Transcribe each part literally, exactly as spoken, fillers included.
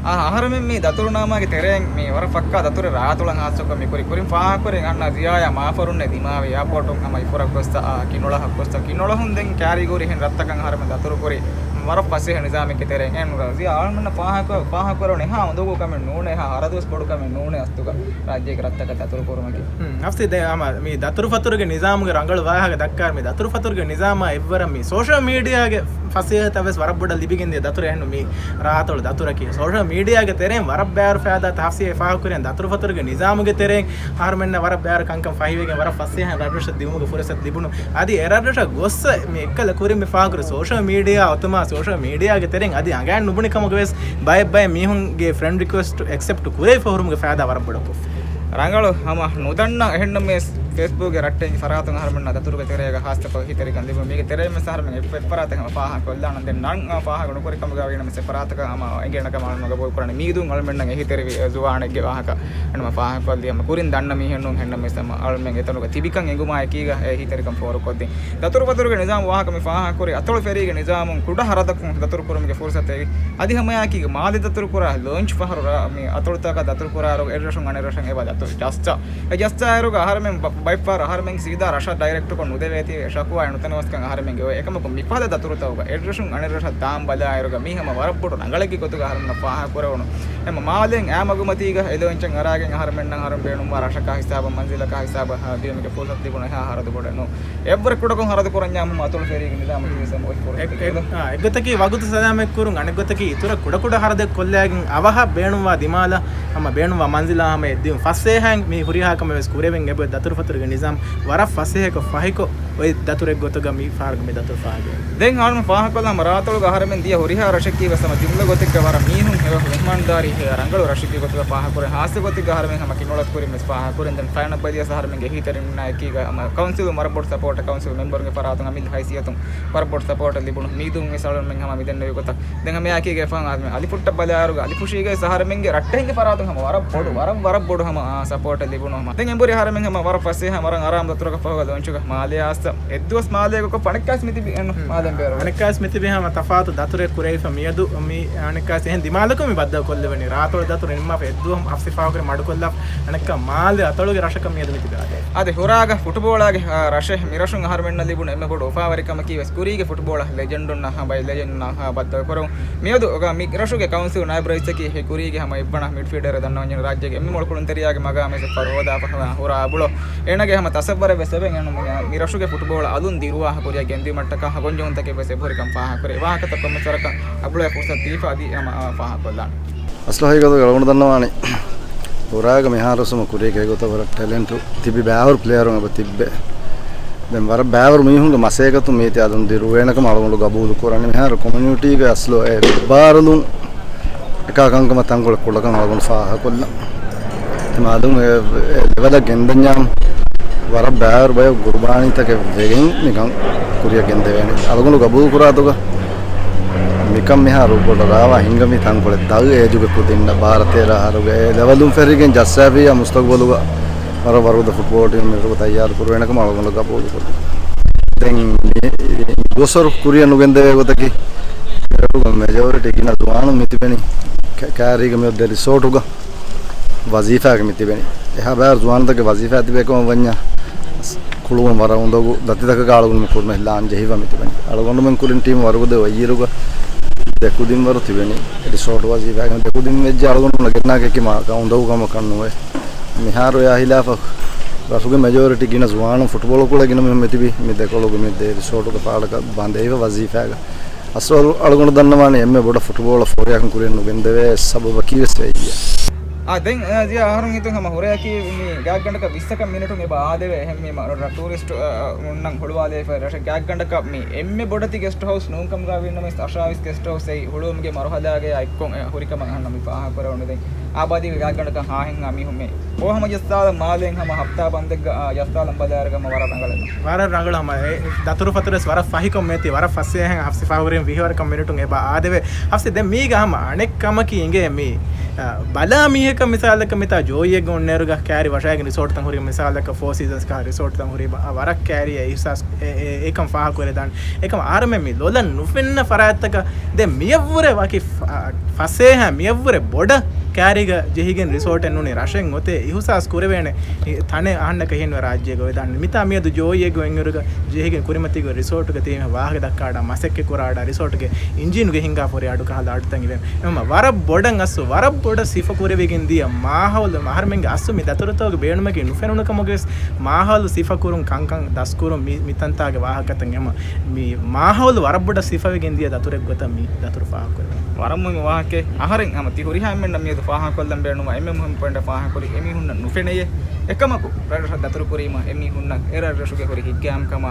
އަހަރެމެން މި ދަތުރު ނާމާގެ ތެރެއިން މި ވަރަށް ފައްކާ ދަތުރެއް ރާތޮޅަށް ހާއްސަކޮށް މި ކުރި. ކުރިން ފާހަގަކުރިން އަންނަ ޒިޔާޔާ މާފަރުންނެ ދިމާވި އެއާޕޯޓުން ހަމަ އިފުރަށް ގޮސް ކިނޮޅަހަށް ގޮސް ކިނޮޅަހުން ދެން ކާރިގޯރި އެހެން ރަށްތަކަށް އަހަރެމެން ދަތުރު ކުރި. ވަރަށް ފަސޭހަ ނިޒާމެއްގެ ތެރެއިން އެހެން ޒިޔާ އަހަރެމެންނަށް ފާހަގަ ފާހަގަކުރެވުނު އެހާ އުނދަގޫ ކަމެއް ނޫނޭ، އެހާ ހަރަދުވެސް ބޮޑު ކަމެއް ނޫނޭ އަސްލުގަ ރާއްޖޭގެ ރަށްތަކަށް ދަތުރު ކުރުމަކީ. ހުން، ހަފްސީ ދެ ހަމަ މި ދަތުރުފަތުރުގެ ނިޒާމުގެ ރަނގަޅު ވާހަކަ ދައްކާ މި ދަތުރުފަތުރުގެ ނިޒާމާ އެއްވަރަށް މި ސޯޝަލް މީޑިއާގެ ފަސޭހަތައް ވެސް ވަރަށް ބޮޑަށް ލިބިގެންދިޔަ ދަތުރެއް އެހެންނު މި ރާތޮޅު ދަތުރަކީ. ސޯޝަލް މީޑިއާގެ ތެރެއިން ވަރަށް ބައިވަރު ފައިދާ ތަހްސީ ފާހަގަކުރިން ދަތުރުފަތުރުގެ ނިޒާމުގެ ތެރެއިން އަހަރުމެންނަށް ވަރަށް ބައިވަރު ކަންކަން ފަހިވެގެން ވަރަށް ފަސޭހަ ރަށްރަށަށް ދިއުމުގެ ފުރުސަތު ލިބުނު. އަދި އެ ރަށްރަށަށް ގޮއްސަ މި އެއްކަލަ ކުރިން މި ފާހަގަކުރި ސޯޝަލް މީޑިއާ އޮތުމާ ސޯޝަލް މީޑިއާގެ ތެރެއިން އަދި އަނގައިން ނުބުނި ކަމުގަ ވެސް ބައެއް ބައެއް މީހުންގެ ފްރެންޑް ރިކުއެސްޓް އެކްސެޕްޓް ކުރެވިފަ ހުރުމުގެ ފައިދާ ވަރަށް ބޮޑަކޮށްފި. ރަނގަޅު ހަމަ ނުދަންނަ އެހެންނަމަވެސް ފޭސްބުކްގެ ރައްޓެއް ފަރާތުން އަހަރުމެންނަށް ދަތުރުގެ ތެރޭގަ ހާއްސަކޮށް އެހީތެރިކަން ލިބުން. މީގެ ތެރެއިން ވެސް އަހަރުމެން އެއް ފަރާތަށް ހަމަ ފާހަގަކޮށްލާނަން. ދެން ނަން ފާހަގަ ނުކުރި ކަމުގަ ވީނަމަވެސް އެ ފަރާތަކަށް ހަމަ އެނގޭނެ ކަމަށް އަޅުމެން ގަބޫލު ކުރާނެ. މީދުން އަޅުމެންނަށް އެހީތެރިވި ޒުވާނެއްގެ ވާހަކަ އަންނަމަ ފާހަގަކޮށްލި ހަމަ ކުރިން ދަންނަ މީހެއް ނޫން އެހެންނަމަވެސް ހަމަ އަޅުމެން އެތަނުގަ ތިބިކަން އެނގުމާ އެކީގަ އެހީތެރިކަން ފޯރުކޮށްދިން. ދަތުރުފަތުރުގެ ނިޒާމް ވާހަކަ މި ފާހަގަކުރި އަތޮޅު ފެރީގެ ނިޒާމުން ކުޑަ ހަރަދަކުން ދަތުރުކުރުމުގެ ފުރުސަތެވި. އަދި ހަމައެއާއެކީގަ މާލެ ދަތުރުކުރާ ލޯންޗް ފަހަރު ރާ-، މި އަތޮޅުތަކަށް ދަތުރުކުރާއިރު އެއްރަށުން އަނެއްރަށަށް އެބަ ދަތުރު ޖައްސާ. އެ ޖައްސާއިރުގަ އަހަރެމެން ބަ-، ބައެއްފަހަރު އަހަރެމެން ސީދާ ރަށަށް ޑައިރެކްޓްކޮށް ނުދެވޭތީ ޝަކުވާ ނުތަނަވަސްކަން އަހަރެމެންގެ އޮތް. އެކަމަކު މިފަދަ ދަތުރުތަކުގަ އެއްރަށުން އަނެއްރަށަށް ދާން ބަލާއިރުގަ މީ ހަމަ ވަރަށް ބޮޑު ރަނގަޅެއްގެ ގޮތުގަ އަހަރެމެންނަށް ފާހަގަކުރެވުނު. ހަމަ މާލެއިން އާ މަގުމަތީގަ އެ ލޯންޗަށް އަރާގެން އަހަރެމެންނަށް އަހަރެމެން ބޭނުންވާ ރަށަކާ ހިސާބަށް މަންޒިލަކާ ހިސާބަށް ދިޔުމުގެ ފުރުސަތު ލިބުނު އެހާ ހަރަދު ބޮޑެއް ނޫން. އެއްވަރަށް ކުޑަކޮށް ހަރަދު ކުރަންޏާ ހަމަ އަތޮޅު ފެރީގެ ނިޒާމަކީ ވެސް ހަމަ އޮތް ފުރުސަތެއް. އެއް-، އެއް-، އާ، އެއްގޮތަކީ ވަގުތު ސަލާމަތް ކުރުން، އަނެއްގޮތަކީ އިތުރަށް ކުޑަކުޑަ ހަރަދެއް ކޮށްލައިގެން އަވަހަށް ބޭނުންވާ ދިމާލަށް ހަމަ ބޭނުންވާ މަންޒިލާ ހަމަ އެއްދިޔުން ފަސޭހައިން މި ހުރިހާ ކަމެއް ވެސް ކުރެވެން އެބައޮތް. ދަތުރުފަތުރުގެ ނިޒާމް ވަރަށް ފަސޭހަކޮށް ފަހިކޮށް އޮތް ދަތުރެއް ގޮތުގަ މި ފަހަރުގަ މި ދަތުރު ފާހަގަވެ. ދެން އަޅުމެން ފާހަގަކޮށްލާ ހަމަ ރާތޮޅުގަ އަހަރެމެން ދިޔަ ހުރިހާ ރަށެއްގެ ވެސް ހަމަ ޖުމްލަ ގޮތެއްގަ ވަރަށް މީހުން ހެޔޮ މެހްމާންދާރީ ހެޔޮ ރަނގަޅު ރަށެއްގެ ގޮތުގަ ފާހަގަކުރެ. ހާއްސަ ގޮތެއްގަ އަހަރެމެން ހަމަ ކިނޮޅަށް ކުރިން ވެސް ފާހަގަކުރިން. ދެން ފައިނަށް ބަލިޔަސް އަހަރެމެންގެ އެހީތެރިންނާ އެކީގަ ހަމަ ކައުންސިލުން ވަރަށް ބޮޑު ސަޕޯޓަށް، ކައުންސިލު މެމްބަރުންގެ ފަރާތުން އަމިއްލަ ހައިސިއްޔަތުން ވަރަށް ބޮޑު ސަޕޯޓެއް ލިބުނު. މީދުން ވެސް އަޅުމެން ހަމަ މިދެންނެވި ގޮތަށް ދެން ހަމައެއާއެކީގަ އެފަހަރު އަލިފުއްޓަށް ބަލާއިރުގަ އަލިފުށީގައި އަހަރެމެންގެ ރައްޓެހިންގެ ފަރާތުން ހަމަ ވަރަށް ބޮޑު، ހުން. ވަރަށް، ވަރަށް ބޮޑު ހަމަ، އާ، ސަޕޯޓެއް ލިބުނު ހަމަ. ދެން އެނބުރި އަހަރެމެން ހަމަ ވަރަށް ފަސޭހަ ވަރަށް އަރާމު ދަތުރަކަށް ފަހުގަ ލޯންޗުގަ މާލެ އާސްތަ އެއްދުވަސް މާލޭގަ ކޮށް އަނެއްކާސް މިތިބި އެން ހުން. މާލެން ބޭރު. އަނެއްކާސް މިތިބި ހަމަ ތަފާތު ދަތުރެއް ކުރެވިފަ މިއަދު މި އަނެއްކާސް އެހެން ދިމާލަކުން މި ބައްދަލު ކޮށްލެވެނީ. ރާތޮޅު ދަތުރު ނިންމާފަ އެއްދުވަހު ހަފްސި ފާހަގަކުރި މަޑުކޮށްލާފަ އަނެއްކާ މާލެ އަތޮޅުގެ ރަށަކަށް މިއަދު މިތިބި އާދޭ. އާދެ، ހުރާގަ ފުޓުބޯޅާގެ، އާ، ރަށެއް މިރަށުން އަހަރުމެންނަށް ލިބުނު އެންމެ ބޮޑު އުފާވެރިކަމަކީ ވެސް ކުރީގެ ފުޓުބޯޅަ ލެޖެންޑުންނާ ހަމަ ބައި ލެޖެންޑުންނާ ހަމަ ބައްދަލު ކުރުން. މިއަދު އޮގާ މި ރަށުގެ ކައުންސިލް ނާއިބް ރައީސަކީ ހެ ކުރީގެ ހަމަ އެއްވަނަ މިޑްފީލްޑަރ ދަންނަވަންޏެއް ރާއްޖޭގެ އެންމެ މޮޅު ކުޅުންތެރިޔާގެ މަގާމެއް ހޯދާފަ ހަމަ ހުރާ އަބުޅޯ. އޭނާގެ ހަމަ ތަސައްވަރެއް ވެސް އެބަ އެން މި ރަށުގެ ފުޓުބޯޅަ އަލުން ދިރުވާހަ ކުރިއަށް ގެންދިއުމަށްޓަކާ ހަ ގޮންޖެހުންތަކެއް ވެސް އެބަހުރިކަން ފާހަގަކުރޭ. ވާހަކަތައް ކޮންމެސް ވަރަކަށް އަބުޅޯއަށް ފުރުސަތު ދީފަ އަދި ހަމަ ފާހަގަކޮށްލާން. އަސްލު ހަގީގަތުގަ އަޅުގަނޑު ދަންނަވާނީ ހުރާގަ މިހާރު ވެސް ކުރީގެ ގޮތަށް ވަރަށް ޓެލެންޓު ތިބި ބައިވަރު ޕްލޭޔަރުން އެބަ ތިއްބެ. ދެން ވަރަށް ބައިވަރު މީހުންގެ މަސައްކަތުން މީތި އަލުން ދިރުވޭނެކަމަށް އަޅުގަނޑު ގަބޫލު ކުރަނީ. މިހާރު ކޮމިއުނިޓީގެ އަސްލު އެ ބާރުލުން އެކާ ކަންކަމަށް ތަންކޮޅެއް ކުޑަކަން އަޅުގަނޑު ފާހަގަކޮށްލަން. އެ މާދުން އެ، އެ ލެވެލަށް ގެންދަންޏާ ވަރަށް ބައިވަރު ބަޔަކު ގުރުބާނީތަކެއް ވެގެން މިކަން ކުރިއަށް ގެންދެވޭނެ. އަޅުގަނޑު ގަބޫލު ކުރާތުގަ މިކަން މިހާރު ބޮޑަށް ރާވާ ހިނގަމީ ތަންކޮޅެއް ދަށް އޭޖުގެ ކުދިންނަށް ބާރަ ތޭރަ އަހަރުގެ އެ ލެވެލުން ފެށިގެން ޖައްސާފިއްޔާ މުސްތަގުބަލުގަ ވަރަށް ވަރުގަދަ ފުޓްބޯޅަ ޓީމެއް ތައްޔާރު ކުރުވޭނެކަމަށް އަޅުގަނޑު ގަބޫލު ކުރަން. ދެން މި ދުވަސްވަރު ކުރިއަށް ނުގެންދެވޭ ގޮތަކީ، މެޖޯރިޓީ ގިނަ ޒުވާނުން މި ތިބެނީ ކަ-، ކައިރީގަ މިއޮތް ދެ ރިސޯޓުގަ ވަޒީފާގަ މި ތިބެނީ. އެހާ ބައިވަރު ޒުވާނުތަކެއް ވަޒީފާ ތިބޭ ކަމަށް ވަންޏާ ކުޅުވަން ވަރަށް އުނދަގޫ ދަތިތަކަކަށް އަޅުގަނޑުމެން ކުރިމަތިލާން ޖެހިފަ މި ތިބެނީ. އަޅުގަނޑުމެން ކުރިން ޓީމް ވަރުގަދަ ވައްޔިރުގަ ދެ ކުދިންވަރު ތިބެނީ ރިސޯޓު ވަޒީފާގަ. ދެ ކުދިން ވެއްޖެ އަޅުގަނޑުމެން ގެންނާކަކީ މާ އުނދަގޫ ކަމަކަށް ނުވޭ. މިހާރު އެއާ ހިލާފަށް ރަށުގެ މެޖޯރިޓީ ގިނަ ޒުވާނުން ފުޓްބޯޅަ ކުޅޭ ގިނަ މީހުން މި ތިބީ މި ދެކޮޅުގެ މި ދެ ރިސޯޓުގެ ފާޑަކަށް ބަނދެވިފަ ވަޒީފާގަ. އަސްލު އަޅުގަނޑު ދަންނަވާނީ އެންމެ ބޮޑަށް ފުޓްބޯޅަ ފޯރިއަކުން ކުރިއަށް ނުގެންދެވޭ ސަބަބަކީ ވެސް އެއްޔެ. އާ، ދެން، އާ، ޒިޔާ އަހަރުން ހިތުން ހަމަ ހުރެއަކީ މި ގާތްގަނޑަކަށް ވިއްސަކަށް މިނެޓުން އެބަ އާދެވޭ އެހެން މި މަ-، ރަށް ޓޫރިސްޓު، އާ، އުންނަން ހުޅުވާލައިފަ ރަށެއް ގާތްގަނޑަކަށް މި އެންމެ ބޮޑެތި ގެސްޓް ހައުސް ނޫންކަމުގަ ވީނަމަވެސް އަށާވީސް ގެސްޓް ހައުސް އެއީ ހުޅުވުމުގެ މަރުހަލާގައި އެއްކޮށް އެ ހުރިކަމަށް އަހަންނަށް މި ފާހަގަކުރެވުނު. ދެން އާބާދީގެ ގާތްގަނޑަކަށް ހާހެންހާ މީހުން މި އޯ ހަމަ ޖައްސާލަން މާލެއިން ހަމަ ހަފްތާ ބަންދެއްގަ، އާ، ޖައްސާލަން ބަލާއިރުގަ ހަމަ ވަރަށް ރަނގަޅެއް. ވަރަށް ރަނގަޅު ހަމަ އެ ދަތުރުފަތުރުވެސް ވަރަށް ފަހިކޮށް މޭތި ވަރަށް ފަސޭހައިން ހަފްސި ފާހަގަކުރިން ވިހިވަރަކަށް މިނެޓުން އެބަ އާދެވޭ. ހަފްސި ދެން މީގަ ހަމަ އަނެއް ކަމަކީ އިނގޭ މި އ، ބަލާ މީހަކަށް މިސާލަކަށް މިތާ ޖޯއީއެއްގަ އޮންނައިރުގަ ކައިރި ވަށައިގެން ރިސޯޓްތައް ހުރި މިސާލަކަށް ފޯ ސީޒަންސް ކަހަ ރިސޯޓްތައް ހުރި ވަ-، ވަރަށް ކައިރި އެ އިހްސާސް އެ، އެ، އެކަން ފާހަގަކުރެދާނެ. އެކަމަ އަހަރުމެން މި ލޮލަށް ނުފެންނަ ފަރާތްތަކަށް ދެ މިޔަށްވުރެ ވަކި ފަ-، ފަސޭހަ މިޔަށްވުރެ ބޮޑަށް ކައިރީގަ ޖެހިގެން ރިސޯޓެއް ނޫނީ ރަށެއް އޮތޭ އިހުސާސް ކުރެވޭނެ ތަނެއް އަހަންނަކަށް ހިންވެ ރާއްޖޭގަ ވެދާނެ. މިތާ މިއަދު ޖޯއީއެއްގަ އެންގުރުގަ ޖެހިގެން ކުރިމަތީގަ ރިސޯޓުގެ ތީމެ ވާހަކަ ދައްކާ އަޑާ މަސައްކަތް ކުރާ އަޑާ ރިސޯޓުގެ އިންޖީނުގެ ހިނގާ ފޯރި އަޑު ކަހަލަ އަޑުތައް އިވެން. އެހެން ވަރަށް ބޮޑަށް އަސް ވަރަށް ބޮޑަށް ސިފަ ކުރެވިގެން ދިޔަ މާހައުލު އަހަރުމެންގެ އަސްލު މި ދަތުރުތަކުގެ ބޭނުމަކީ ނުފެނުނު ކަމުގެ ވެސް މާހައުލު ސިފަ ކުރުން ކަންކަން ދަސްކުރުން މި، މި ތަންތާގެ ވާހަކަތައް އެމަ މި މާހައުލު ވަރަށް ބޮޑަށް ސިފަވެގެން ދިޔަ ދަތުރެއް ގޮތަށް މި ދަތުރު ފާހަގަކުރެވޭ. ވަރަށް މުހިންމު ވާހަކައެއް. އަހަރެން ހަމަ ތި ހުރިހާ އެންމެންނަށް މިއަދު ފާހަގަކޮށްލަން ބޭނުންވާ އެންމެ މުހިންމު ޕޮއިންޓަށް ފާހަގަކުރީ އެމީހުންނަށް ނުފެނެޔޭ. އެކަމަކު ރަށްރަށަށް ދަތުރުކުރީމަ އެމީހުންނަށް އެ ރަށްރަށުގެ ހުރި ހިތްގައިމުކަމާ،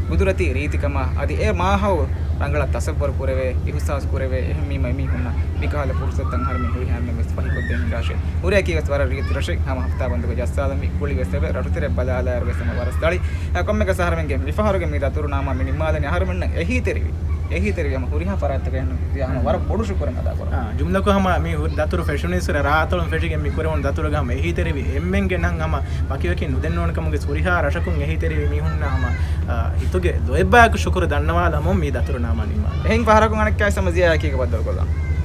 ގުދުރަތީ ރީތިކަމާ، އަދި އެ މާހައުލު ރަނގަޅަށް ތަސައްވަރު ކުރެވޭ، އިހުސާސް ކުރެވޭ. އެހެންވީމަ އެމީހުންނަށް މިކަހަލަ ފުރުސަތުތައް އަހަރެމެން ހުރިހާ އެންމެން ވެސް ފަހިކޮށްދޭން ހިނގާށޭ. ހުރިހާ އެކީ ވެސް ވަރަށް ރީތި ރަށެއް. ހަމަ ހަފްތާ ބަންދުގެ ޖައްސާލަންވީ ކުޅި ވެސް އެވެ. ރަށުތެރެ ބަލާލާއިރު ވެސް ހަމަ ވަރަށް ސަޅި. އެ ކޮންމެއަކަސް އަހަރެމެންގެ މިފަހަރުގެ މި ދަތުރު ނާމާ މި ނިންމާލަނީ އަހަރެމެންނަށް އެހީތެރިވި، އެހީތެރިވި ހަމަ ހުރިހާ ފަރާތްތަކަށް ހަމަ ވަރަށް ބޮޑު ޝުކުރެއް އަދާކުރަން. އާ، ޖުމްލަކޮށް ހަމަ މި ހު-، ދަތުރު ފެށުނީސް ރާ އަތޮޅުން ފެށިގެން މި ކުރެވުނު ދަތުރުގަ ހަމަ އެހީތެރިވި އެންމެންގެ ނަން ހަމަ ވަކިވަކި ނުދެންނެވުނު ކަމުގެ ހުރިހާ ރަށަކުން އެހީތެރިވި މީހުންނަށް ހަމަ، އާ، ހިތުގެ ލޯތްބާއަކު ޝުކުރު ދަންނަވާލަމުން މި ދަތުރު ނާމާ ނިންމާލަނީ. އެހެން ފަހަރަކުން އަނެއްކާވެސް ހަމަ ޒިޔާއަކީގަ ބައްދަލުކޮށްލާން.